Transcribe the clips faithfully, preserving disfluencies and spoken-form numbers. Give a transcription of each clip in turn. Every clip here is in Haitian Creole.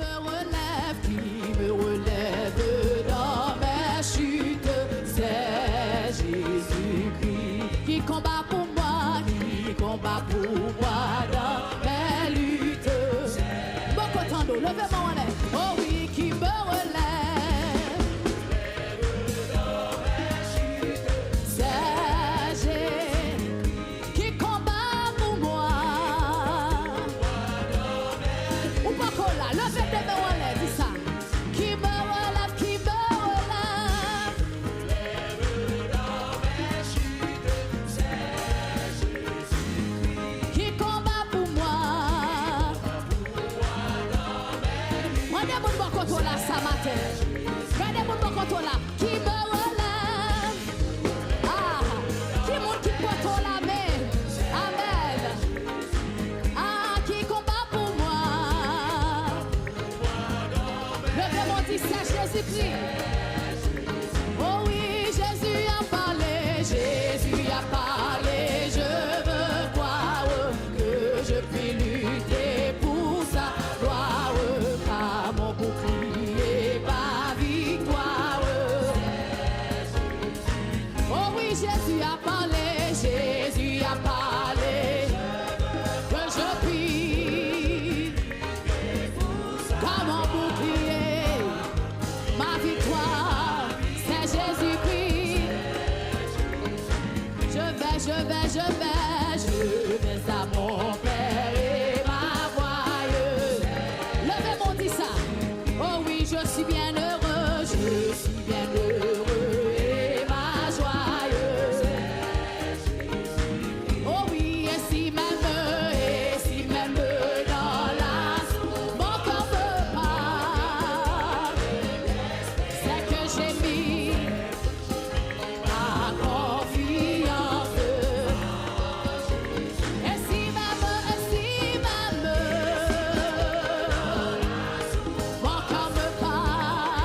me relève, qui me relève dans mes chutes, c'est Jésus-Christ. Qui combat pour moi, qui combat pour moi dans mes luttes. Bò kote w, leve men w anlè. Oh oui, qui me relève. C'est Jésus qui combat pour moi. Ou poko la, leve de men w anlè, di sa. Qui me relève, qui me relève. Qui combat pour moi. Mande moun bò kote w la sa maten. Gade moun bò kote w la. Qui me relève. Ah, ki moun ki pote w la men? Amen. Ah, qui combat pour moi. Leve men w, di, c'est Jésus-Christ. Oh oui, Jésus a parlé, Jésus a parlé, je veux croire que je puis lutter pour sa gloire, par mon bouclier, ma victoire. Oh oui, Jésus a parlé, Jésus a parlé, que je puis comme un bouclier, ma victoire, c'est Jésus-Christ. Je vais, je vais, je vais, je vais à mon Père et ma voix. Leve men w, di sa. Oh oui, je suis bien heureux, je suis bien heureux et ma joie. Oh oui, et si même, et si même dans la, mon cœur me parle, c'est que j'ai mis ma confiance. Et si même, et si même, mon cœur me parle,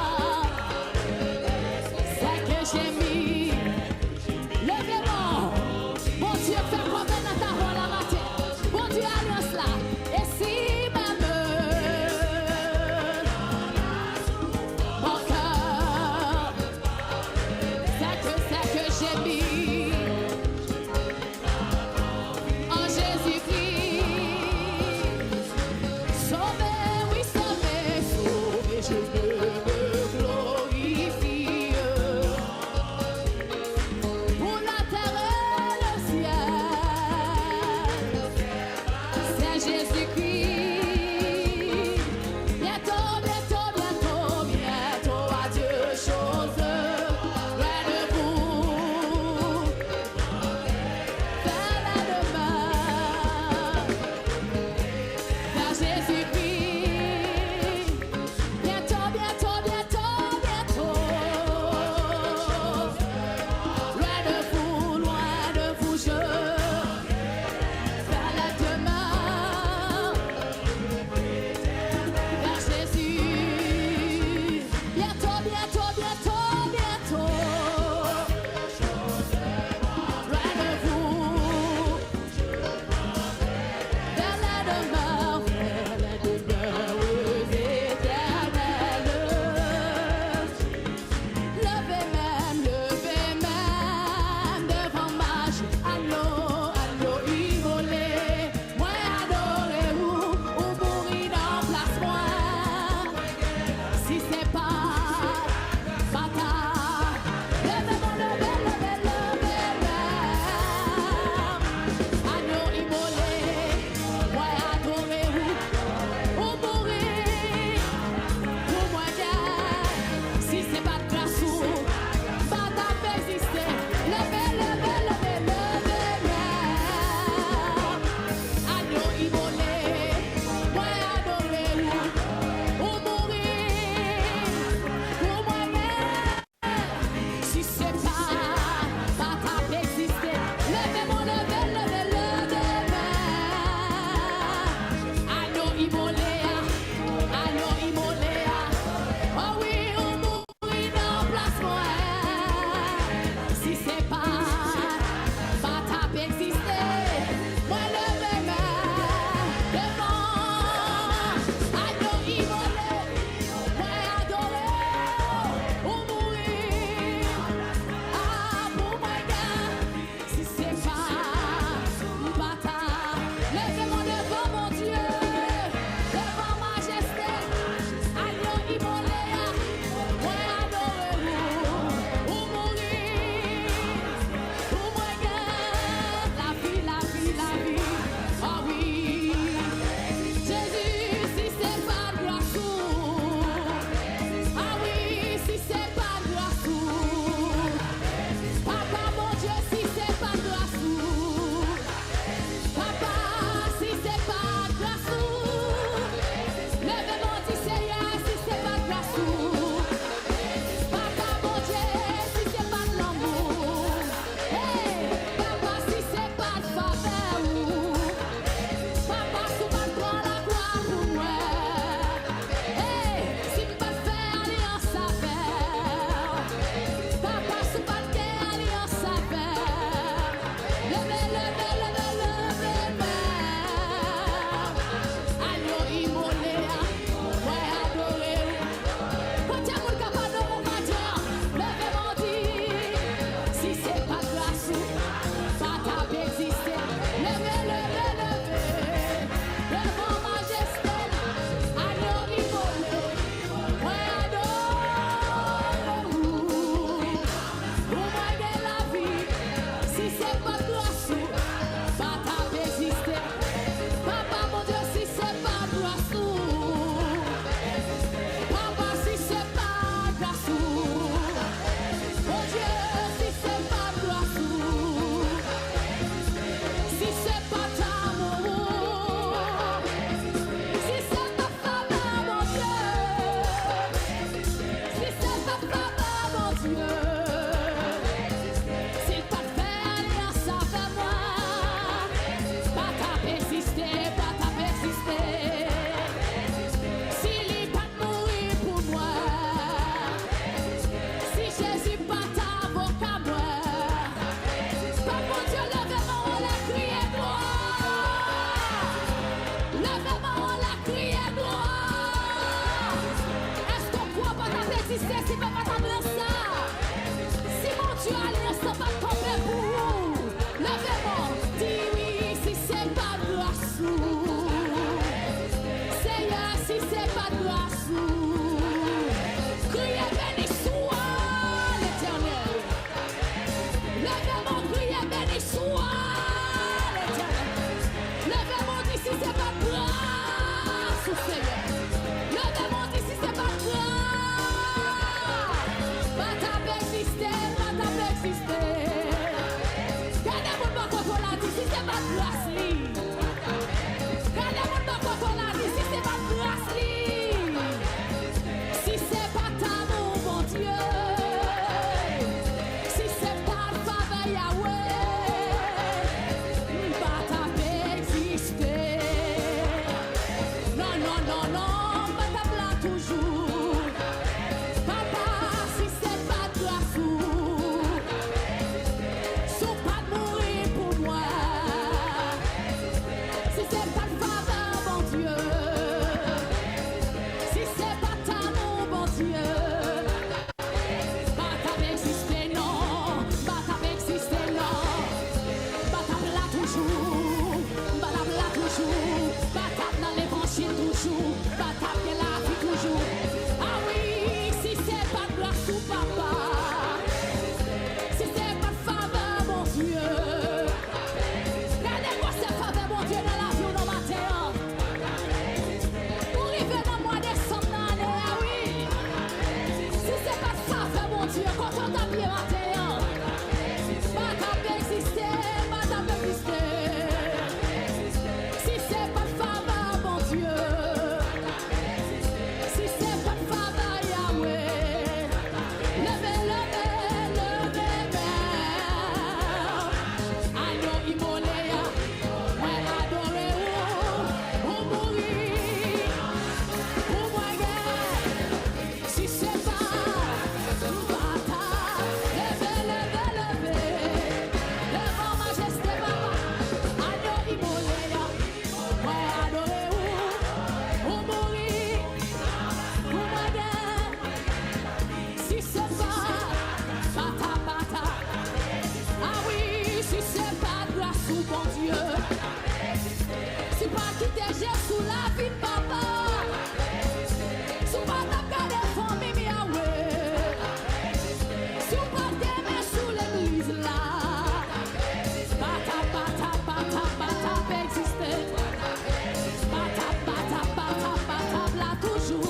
jou.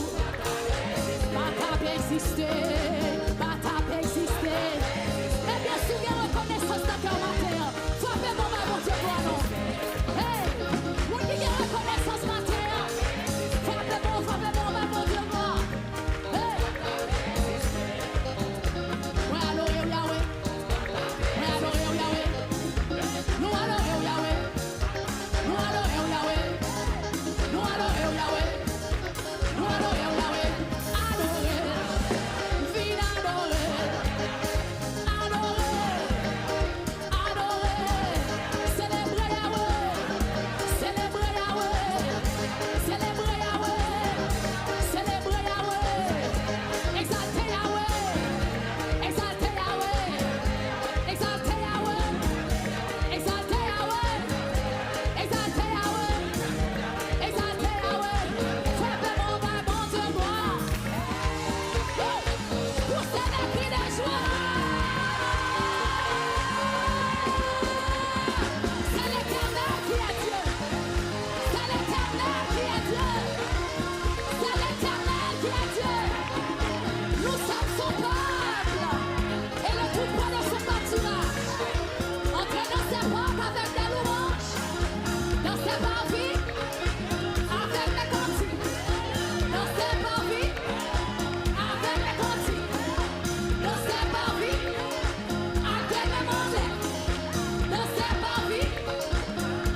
Pa t ap egziste, pa t ap egziste. Ebyen, si w gen rekonesans nan kè w maten an, frape men w bay Bondye glwa non. Hey! Moun ki gen rekonesans maten an, frape men w, frape men w bay Bondye glwa. Hey! Mwen adore w, Yawe. Mwen adore w, Yawe. Nou adore w, Yawe. Nou adore w, Yawe. Nou adore w, Yawe. Nou adore w, Yawe. Adore. Vin adore. Adore. Adore. Selebre Yawe. Selebre Yawe. Selebre Yawe. Selebre Yawe. Egzalte Yawe. Egzalte Yawe. Egzalte Yawe. Egzalte Yawe. Egzalte Yawe. Egzalte Yawe. Frape men w bay Bondye glwa. Pouse de kri de jwa. C'est l'Éternel qui est Dieu. C'est l'Éternel qui est Dieu. C'est l'Éternel qui est Dieu. Nous sommes son peuple et le troupeau de son pâturage. Entrez dans ses portes avec des louanges, dans ses parvis avec des cantiques, dans ses parvis avec des cantiques, dans ses parvis avec des mains en l'air, dans ses parvis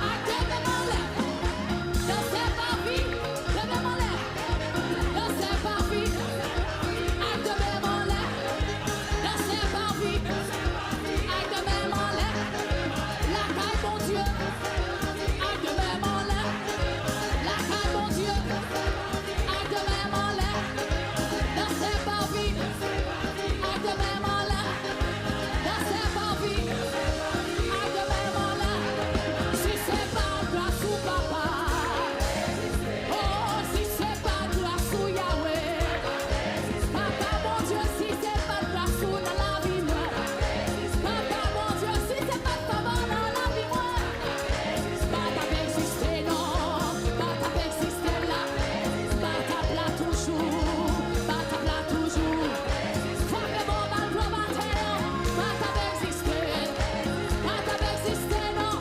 avec des mains en l'air, dans ses parvis, des mains en l'air. Dans ses parvis, ak de men anlè. Dans ses parvis, ak de men anlè. Lakay Bondye, ak de men anlè. Lakay Bondye, ak de men anlè. Dans ses parvis, ak de men anlè. Dans ses parvis, ak de men anlè. Si se pa gras ou, papa. Oh, si se pa gras ou, Yawe. Papa Bondye, si se pa gras ou nan lavi mwen. Papa Bondye, si se pa favè w nan lavi mwen. Pa t ap egziste non. Pa t ap egziste la. Pa t ap la toujou. Pa t ap la toujou. Frape men w bay Bondye maten an. Pa t ap egziste. Pa t ap egziste non.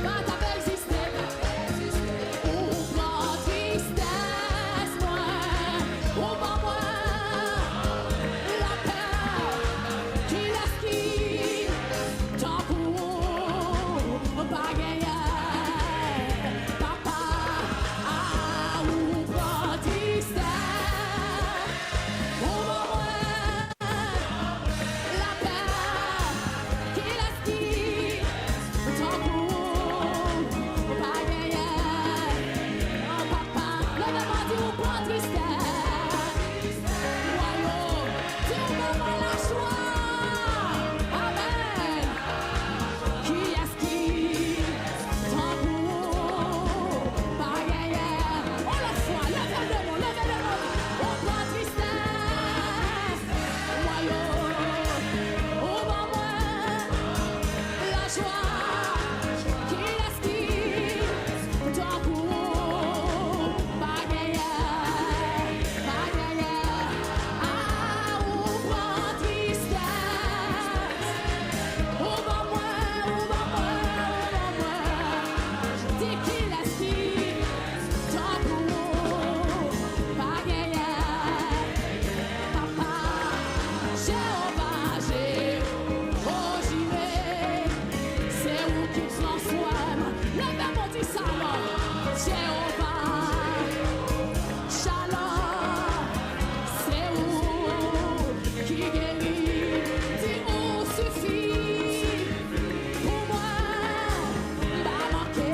Pa t ap egziste. Ou pran tristès mwen, ou ban mwen lapè. Kilès ki tankou ou pa genyen, papa? A, ou pran tristès, ou ban mwen lapè. Kilès ki tankou ou pa genyen? Oh, papa, leve men w di ou pran tristès. Mwen yo, di ou ban mwen lajwa. Amèn. Kiyès ki tankou ou pa genyen? On lòt fwa, leve men w, leve men w. Ou pran tristès. Mwen yo, ou ban mwen lajwa. Kilès ki tankou ou pa genyen, pa genyen? A, ou pran tristès. Ou ban mwen, ou ban mwen, ou ban mwen. Di kilès ki tankou ou pa genyen. Papa, Jewova, Jewova Jire, se ou ki pran swen m. Leve men w di sa non. Jewova Shalom, se ou ki geri. Di ou sifi pou mwen. M pa manke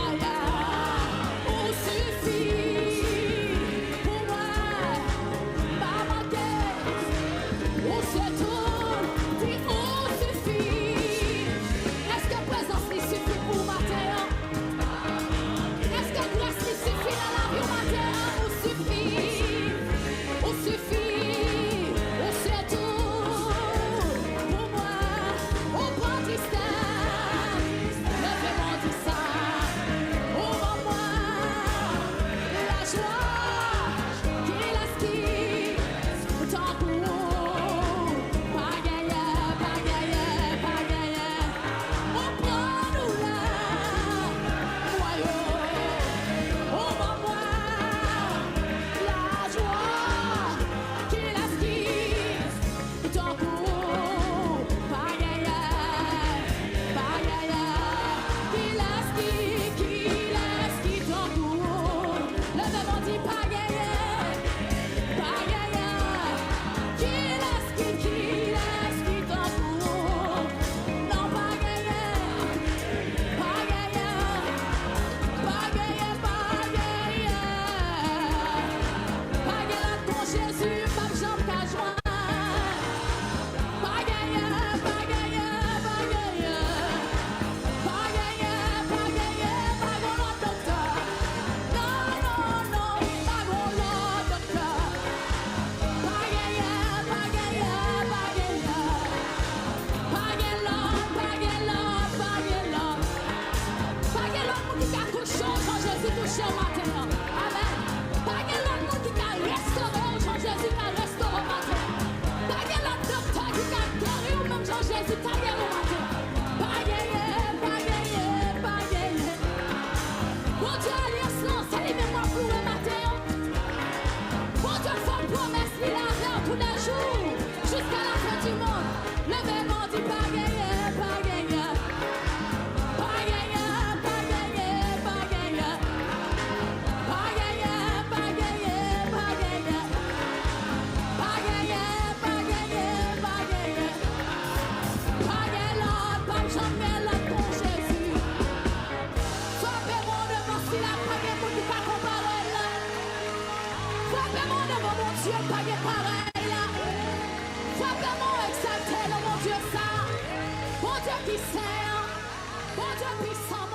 anyen. Ou sifi pou mwen. M pa manke. Ou se tout. Di ou sifi. Èske prezans li sifi pou w maten an? Èske gras li sifi nan lavi w maten an? Ou sifi. Ou sifi. Ou se tout pou mwen. Ou pran tristès. Leve men w di sa. Ou ban mwen lajwa. parèy la. Frape men w, egzalte non Bondye sa. Bondye ki sen an. Bondye pwisan.